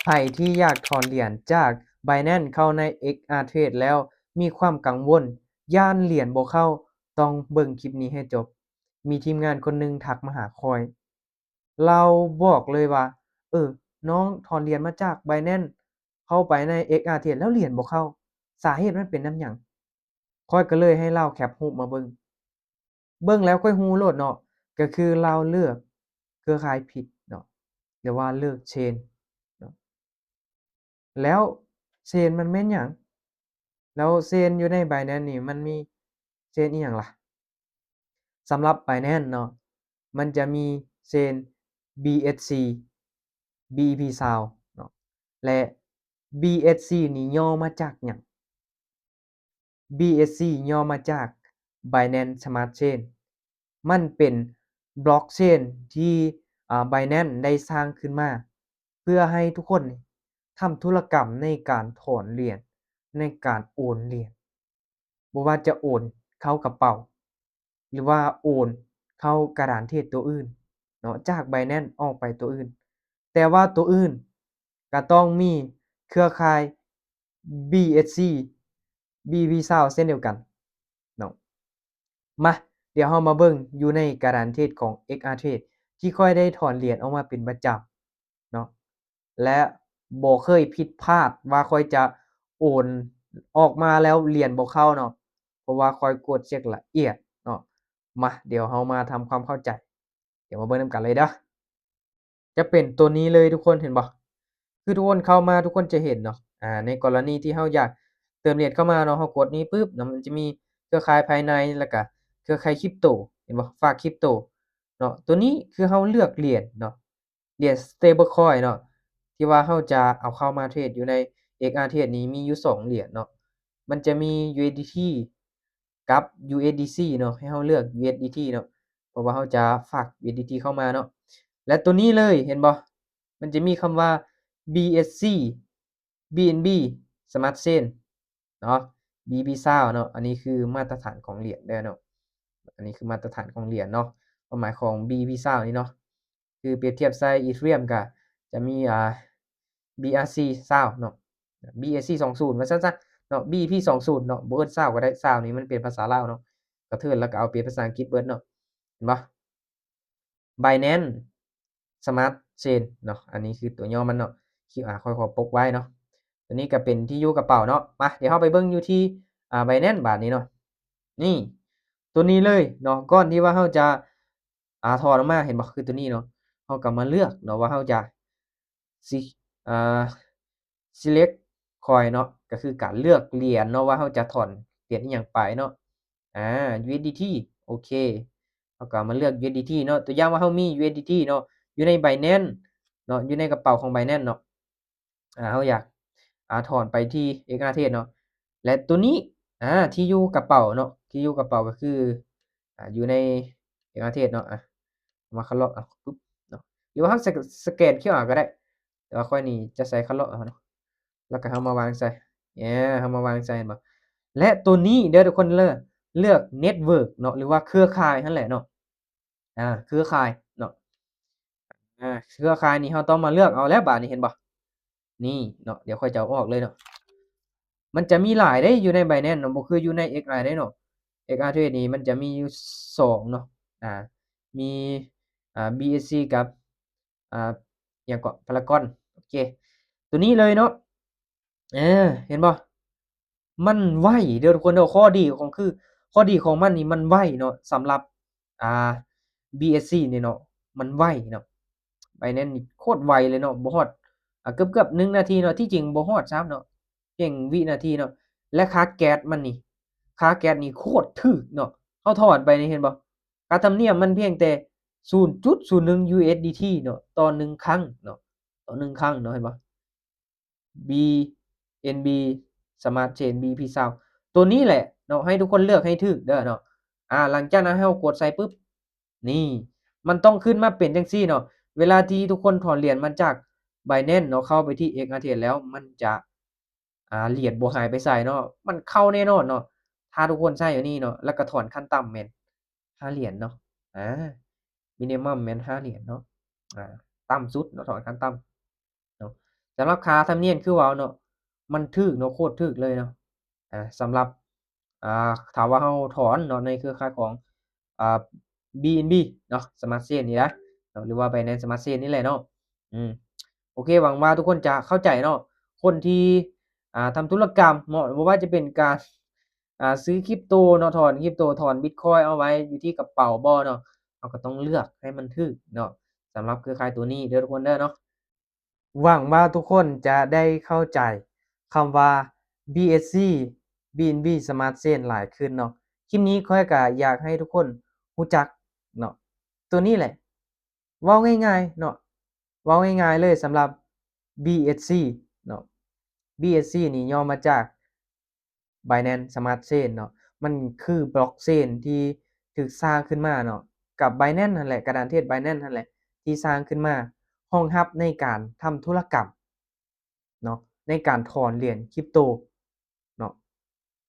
ໃຜທີ່ຢາກຖອນຫຼຽນຈາກ Binance ເຂົ້າໃນ ເອັກອາເທຣດ ແລ້ວມີຄວາມກັງວົນ ຢ້ານຫຼຽນບໍ່ເຂົ້າ ຕ້ອງເບິ່ງຄລິບນີ້ໃຫ້ຈົບ. ມີທີມງານຄົນໜຶ່ງທັກມາຫາຂ້ອຍ ລາວບອກເລີຍວ່າ ເອີ ນ້ອງຖອນຫຼຽນມາຈາກ Binance ເຂົ້າໄປໃນ ເອັກອາເທຣດ ແລ້ວຫຼຽນບໍ່ເຂົ້າ ສາເຫດມັນເປັນນຳຫຍັງ? ຂ້ອຍກໍເລີຍໃຫ້ລາວແຄັບຮູບມາເບິ່ງ ເບິ່ງແລ້ວຂ້ອຍຮູ້ໂລດເນາະ ກໍຄືລາວເລືອກເຄືອຂ່າຍຜິດເນາະ ຫຼືວ່າເລືອກເຊນເນາະ. ແລ້ວເຊນມັນແມ່ນຫຍັງ? ແລ້ວເຊນຢູ່ໃນ Binance ນີ້ມັນມີເຊນອີ່ຫຍັງລະ? ສຳລັບ Binance ເນາະ ມັນຈະມີເຊນ BSC BEP ຊາວເນາະ ແລະ BSC ນີ້ຫຍໍ້ມາຈາກຫຍັງ? BSC ຫຍໍ້ມາຈາກ Binance Smart Chain ມັນເປັນບລັອກເຊນທີ່ ອາ Binance ໄດ້ສ້າງຂຶ້ນມາ ເພື່ອໃຫ້ທຸກຄົນນີ້ທຳທຸລະກຳໃນການຖອນຫຼຽນ, ໃນການໂອນຫຼຽນ, ບໍ່ວ່າຈະໂອນເຂົ້າກະເປົາ ຫຼືວ່າໂອນເຂົ້າກະດານເທຣດຕົວອື່ນເນາະ, ຈາກ Binance ອອກໄປຕົວອື່ນ, ແຕ່ວ່າຕົວອື່ນກະຕ້ອງມີເຄືອຂ່າຍ BSC BEP ຊາວເຊັ່ນດຽວກັນເນາະ. ມາ ດຽວເຮົາມາເບິ່ງຢູ່ໃນກະດານເທຣດຂອງ ເອັກອາເທຣດ ທີ່ຂ້ອຍໄດ້ຖອນຫຼຽນອອກມາເປັນປະຈຳເນາະ ແລະ ບໍ່ເຄີຍຜິດພາດວ່າຂ້ອຍຈະໂອນອອກມາແລ້ວຫຼຽນບໍ່ເຂົ້າເນາະ ເພາະວ່າຂ້ອຍກວດເຊັກລະອຽດເນາະ. ມາ ດຽວເຮົາມາທຳຄວາມເຂົ້າໃຈ, ດຽວມາເບິ່ງນຳກັນເລີຍເດີ້. ຈະເປັນຕົວນີ້ເລີຍທຸກຄົນ ເຫັນບໍ່? ຄືທຸກຄົນເຂົ້າມາ ທຸກຄົນຈະເຫັນເນາະ ອາ ໃນກໍລະນີທີ່ເຮົາຢາກເຕີມຫຼຽນເຂົ້າມາເນາະ ເຮົາກົດນີ້ປຶບເນາະ ມັນຈະມີເຄືອຂ່າຍພາຍໃນ ແລ້ວກະເຄືອຂ່າຍຄຣິບໂຕ ເຫັນບໍ່? ຝາກຄຣິບໂຕເນາະ. ຕົວນີ້ຄືເຮົາເລືອກຫຼຽນເນາະ ຫຼຽນ stablecoin ເນາະ ທີ່ວ່າເຮົາຈະເອົາເຂົ້າມາເທຣດຢູ່ໃນ ເອັກອາເທຣດ ນີ້ ມີຢູ່ສອງຫຼຽນເນາະ ມັນຈະມີ USDT ກັບ USDC ເນາະ ໃຫ້ເຮົາເລືອກ USDT ເນາະ ເພາະວ່າເຮົາຈະຝາກ USDT ເຂົ້າມາເນາະ. ແລະ ຕົວນີ້ເລີຍ ເຫັນບໍ່? ມັນຈະມີຄຳວ່າ BSC BNB Smart Chain ເນາະ BEP ຊາວເນາະ ອັນນີ້ຄືມາດຕະຖານຂອງຫຼຽນເດີເນາະ ອັນນີ້ຄືມາດຕະຖານຂອງຫຼຽນເນາະ ຄວາມໝາຍຂອງ BEP ຊາວນີ້ເນາະ ຄືປຽບທຽບໃສ່ Ethereum ກະຈະມີ ອາ BRC ຊາວເນາະ BAC ສອງສູນ ວ່າຊັ້ນຊະເນາະ BEP ສອງສູນເນາະ ບໍ່ເອີ້ນຊາວກໍໄດ້ ຊາວນີ້ມັນເປັນພາສາລາວເນາະ ກະເທີນແລ້ວກະເອົາເປັນພາສາອັງກິດເບິດເນາະ ເຫັນບໍ່? Binance Smart Chain ເນາະ ອັນນີ້ຄືຕົວຫຍໍ້ມັນເນາະ ຄິວອາ ຂ້ອຍຂໍປົກໄວ້ເນາະ. ຕົວນີ້ກະເປັນທີ່ຢູ່ກະເປົາເນາະ ມາ ດຽວເຮົາໄປເບິ່ງຢູ່ທີ່ ອາ Binance ບາດນີ້ເນາະ ນີ້ ຕົວນີ້ເລີຍເນາະ ກ່ອນທີ່ວ່າເຮົາຈະ ອາ ຖອນອອກມາ ເຫັນບໍ່? ຄືຕົວນີ້ເນາະ ເຮົາກະມາເລືອກເນາະວ່າເຮົາຈະ ຊິ ອ່າ select coin ເນາະ ກະຄືການເລືອກຫຼຽນເນາະ ວ່າເຮົາຈະຖອນຫຼຽນອີ່ຫຍັງໄປເນາະ ອາ USDT ໂອເຄ ເຮົາກະມາເລືອກ USDT ເນາະ ຕົວຢ່າງວ່າເຮົາມີ USDT ເນາະ ຢູ່ໃນ Binance ເນາະ ຢູ່ໃນກະເປົາຂອງ Binance ເນາະ ອາ ເຮົາຢາກ ອາ ຖອນໄປທີ່ ເອັກອາເທຣດ ເນາະ ແລະ ຕົວນີ້ ອາ ທີ່ຢູ່ກະເປົາເນາະ ທີ່ຢູ່ກະເປົາກະຄື ອາ ຢູ່ໃນ ເອັກອາເທຣດ ເນາະ ອາ ມາຄັດລອກ ອາ ປຶບເນາະ ຫຼືວ່າເຮົາສະ ສະແກນ QR ກໍໄດ້ ແຕ່ວ່າຂ້ອຍນີ້ຈະໃສ່ຄັດລອກເອົາເນາະ ແລ້ວກໍເຮົາມາວາງໃສ່ ເອີ ເຮົາມາວາງໃສ່ ເຫັນບໍ່? ແລະ ຕົວນີ້ເດີທຸກຄົນເດີ ເລືອກ network ເນາະ ຫຼືວ່າເຄືອຂ່າຍຫັ້ນແຫຼະເນາະ ອາ ເຄືອຂ່າຍເນາະ ອາ ເຄືອຂ່າຍນີ້ເຮົາຕ້ອງມາເລືອກເອົາແລ້ວບາດນີ້ ເຫັນບໍ່? ນີ້ເນາະ ດຽວຂ້ອຍຈະເອົາອອກເລີຍເນາະ ມັນຈະມີຫຼາຍເດ້ຢູ່ໃນ Binance ເນາະ ບໍ່ຄືຢູ່ໃນ ເອັກອາ ເດ້ເນາະ ເອັກອາ Trade ນີ້ມັນຈະມີຢູ່ສອງເນາະ ອາ ມີ ອາ BSC ກັບ ອາ ຫຍັງເກາະ Paragon ໂອເຄ ຕົວນີ້ເລີຍເນາະ ເອີ ເຫັນບໍ່? ມັນໄວເດີທຸກຄົນເດີ ຂໍ້ດີຂອງ ຄື ຂໍ້ດີຂອງມັນນີ້ມັນໄວເນາະ ສຳລັບ ອ່າ BSC ນີ້ເນາະ ມັນໄວເນາະ Binance ນີ້ໂຄດໄວເລີຍເນາະ ບໍ່ຮອດ ອ່າ ເກືອບໆໜຶ່ງນາທີເນາະ ທີ່ຈິງບໍ່ຮອດຊ້ຳເນາະ ພຽງວິນາທີເນາະ ແລະ ຄ່າແກັສມັນນີ້ ຄ່າແກັສນີ້ໂຄດຖືກເນາະ ເຮົາຖອນໄປນີ້ເຫັນບໍ່? ຄ່າທຳນຽມມັນພຽງແຕ່ສູນຈຸດສູນໜຶ່ງ USDT ເນາະ ຕໍ່ໜຶ່ງຄັ້ງເນາະ ຕໍ່ໜຶ່ງຄັ້ງເນາະ ເຫັນບໍ່? BNB Smart Chain BEP ຊາວ ຕົວນີ້ແຫຼະເນາະ ໃຫ້ທຸກຄົນເລືອກໃຫ້ຖືກເດີເນາະ ອາ ຫຼັງຈາກນັ້ນໃຫ້ເຮົາກົດໃສ່ປຶບ ນີ້ ມັນຕ້ອງຂຶ້ນມາເປັນຈັ່ງຊີ້ເນາະ ເວລາທີ່ທຸກຄົນຖອນຫຼຽນມາຈາກ Binance ເນາະ ເຂົ້າໄປທີ່ XRTS ແລ້ວ ມັນຈະ ອາ ຫຼຽນບໍ່ຫາຍໄປໃສເນາະ ມັນເຂົ້າແນ່ນອນເນາະ ຖ້າທຸກຄົນໃຊ້ອັນນີ້ເນາະ ແລ້ວກໍຖອນຂັ້ນຕ່ຳແມ່ນຫ້າຫຼຽນເນາະ ອາ minimum ແມ່ນຫ້າຫຼຽນເນາະ ອາ ຕ່ຳສຸດເນາະ ຖອນຂັ້ນຕ່ຳ ເນາະ ສຳລັບຄ່າທຳນຽມຄືເວົ້າເນາະ ມັນຖືກເນາະ ໂຄດຖືກເລີຍເນາະ ອາ ສຳລັບ ອາ ຖ້າວ່າເຮົາຖອນເນາະ ໃນເຄືອຂ່າຍຂອງ ອາ ບີເອັນບີ ເນາະ Smart Chain ນີ້ນະເນາະ ຫຼືວ່າ Binance Smart Chain ນີ້ແຫຼະເນາະ. ອືມ ໂອເຄ ຫວັງວ່າທຸກຄົນຈະເຂົ້າໃຈເນາະ ຄົນທີ່ ອາ ທຳທຸລະກຳເນາະ ບໍ່ວ່າຈະເປັນການ ອາ ຊື້ຄຣິບໂຕເນາະ ຖອນຄຣິບໂຕ ຖອນບິດຄອຍເອົາໄວ້ຢູ່ທີ່ກະເປົາບໍ່ເນາະ ເຮົາກໍຕ້ອງເລືອກໃຫ້ມັນຖືກເນາະ ສຳລັບເຄືອຂ່າຍໂຕນີ້ເດີທຸກຄົນເດີເນາະ. ຫວັງວ່າທຸກຄົນຈະໄດ້ເຂົ້າໃຈຄຳວ່າ ບີເອັສຊີ ບີເອັນບີ Smart Chain ຫຼາຍຂຶ້ນເນາະ. ຄລິບນີ້ຂ້ອຍກໍຢາກໃຫ້ທຸກຄົນຮູ້ຈັກເນາະ ໂຕນີ້ແຫຼະ ເວົ້າງ່າຍໆເນາະ ເວົ້າງ່າຍໆເລີຍ ສຳລັບ ບີເອັສຊີ ເນາະ ບີເອັສຊີ ນີ້ຫຍໍ້ມາຈາກ Binance Smart Chain ເນາະ ມັນຄື Blockchain ທີ່ຖືກສ້າງຂຶ້ນມາເນາະ ກັບ Binance ຫັ້ນແຫຼະ ກະດານເທຣດ Binance ຫັ້ນແຫຼະ ທີ່ສ້າງຂຶ້ນມາຮອງຮັບໃນການທຳທຸລະກຳເນາະ ໃນການຖອນຫຼຽນຄຣິບໂຕເນາະ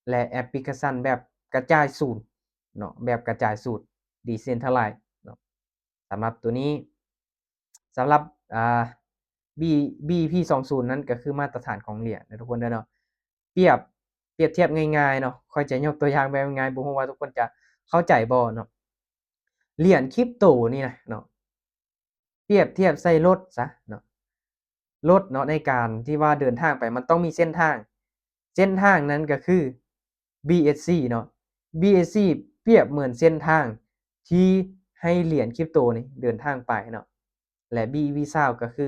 ແລະ ແອັບພລິເຄຊັນແບບກະຈາຍສູນເນາະ ແບບກະຈາຍສູນ Decentralize ເນາະ. ສຳລັບໂຕນີ້ ສຳລັບ ອາ ບີ ບີອີພີ ສອງສູນນັ້ນກໍຄືມາດຕະຖານຂອງຫຼຽນເດີທຸກຄົນເດີເນາະ. ປຽບ ປຽບທຽບງ່າຍໆເນາະ ຂ້ອຍຈະຍົກຕົວຢ່າງແບບງ່າຍໆ ບໍ່ຮູ້ວ່າທຸກຄົນຈະເຂົ້າໃຈບໍ່ເນາະ. ຫຼຽນຄຣິບໂຕນີ້ນະເນາະ ປຽບທຽບໃສ່ລົດຊະເນາະ ລົດເນາະ ໃນການທີ່ວ່າເດີນທາງໄປ ມັນຕ້ອງມີເສັ້ນທາງ ເສັ້ນທາງນັ້ນກໍຄື ບີເອັສຊີ ເນາະ ບີເອັສຊີ ປຽບເໝືອນເສັ້ນທາງທີ່ໃຫ້ຫຼຽນຄຣິບໂຕນີ້ເດີນທາງໄປເນາະ ແລະ ບີອີພີ ຊາວ ກໍຄື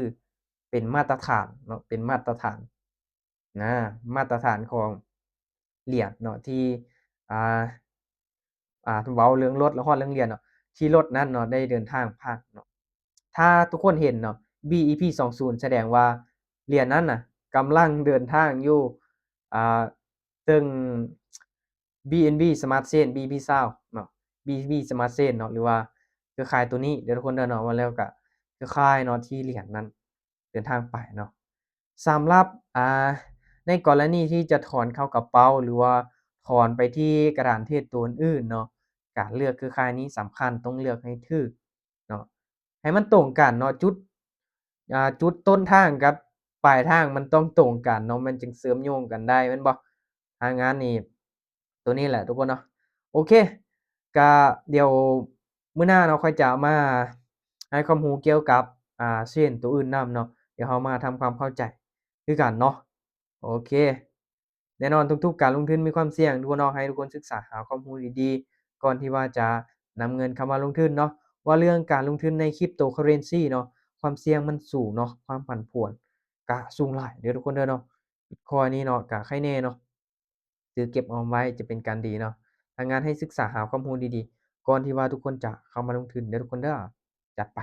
ເປັນມາດຕະຖານເນາະ ເປັນມາດຕະຖານ ນະ ມາດຕະຖານຂອງຫຼຽນເນາະ ທີ່ ອ່າ ອ່າ ເວົ້າເລື່ອງລົດ ແລ້ວຮອດເລື່ອງຫຼຽນເນາະ ທີ່ລົດນັ້ນເນາະ ໄດ້ເດີນທາງຜ່ານເນາະ. ຖ້າທຸກຄົນເຫັນເນາະ ບີອີພີ ສອງສູນ ສະແດງວ່າຫຼຽນນັ້ນນະ ກຳລັງເດີນທາງຢູ່ ອ່າ ເຊິ່ງ ບີເອັນບີ Smart Chain ບີອີພີ ຊາວ ເນາະ ບີອີພີ Smart Chain ເນາະ ຫຼືວ່າເຄືອຂ່າຍໂຕນີ້ເດີທຸກຄົນເດີເນາະ ວ່າແລ້ວກະເຄືອຂ່າຍເນາະ ທີ່ຫຼຽນນັ້ນເດີນທາງໄປເນາະ. ສຳລັບ ອ່າ ໃນກໍລະນີທີ່ຈະຖອນເຂົ້າກະເປົາ ຫຼືວ່າຖອນໄປທີ່ກະດານເທຣດໂຕອື່ນໆເນາະ ການເລືອກເຄືອຂ່າຍນີ້ສຳຄັນ ຕ້ອງເລືອກໃຫ້ຖືກເນາະ ໃຫ້ມັນຕົງກັນເນາະ ຈຸດ ອ່າ ຈຸດຕົ້ນທາງກັບປາຍທາງມັນຕ້ອງຕົງກັນເນາະ ມັນຈຶ່ງເຊື່ອມໂຍງກັນໄດ້ແມ່ນບໍ່? ຖ້າງານນີ້ ໂຕນີ້ແຫຼະທຸກຄົນເນາະ. ໂອເຄ ກະດຽວມື້ໜ້າເນາະ ຂ້ອຍຈະມາໃຫ້ຄວາມຮູ້ກ່ຽວກັບ ອ່າ ເຊນໂຕອື່ນນຳເນາະ ດຽວເຮົາມາທຳຄວາມເຂົ້າໃຈຄືກັນເນາະ. ໂອເຄ ແນ່ນອນທຸກໆການລົງທຶນມີຄວາມສ່ຽງ ທຸກຄົນເນາະ ໃຫ້ທຸກຄົນສຶກສາຫາຄວາມຮູ້ດີໆ ກ່ອນທີ່ວ່າຈະນຳເງິນເຂົ້າມາລົງທຶນເນາະ ວ່າເລື່ອງການລົງທຶນໃນ Cryptocurrency ເນາະ ຄວາມສ່ຽງມັນສູງເນາະ ຄວາມຜັນຜວນກະສູງຫຼາຍເດີທຸກຄົນເດີເນາະ. Bitcoin ນີ້ເນາະ ກະໄຄແນ່ເນາະ ຖືເກັບອອມໄວ້ຈະເປັນການດີເນາະ. ທາງງານໃຫ້ສຶກສາຫາຄວາມຮູ້ດີໆ ກ່ອນທີ່ວ່າທຸກຄົນຈະເຂົ້າມາລົງທຶນເດີທຸກຄົນເດີ. ຈັດໄປ.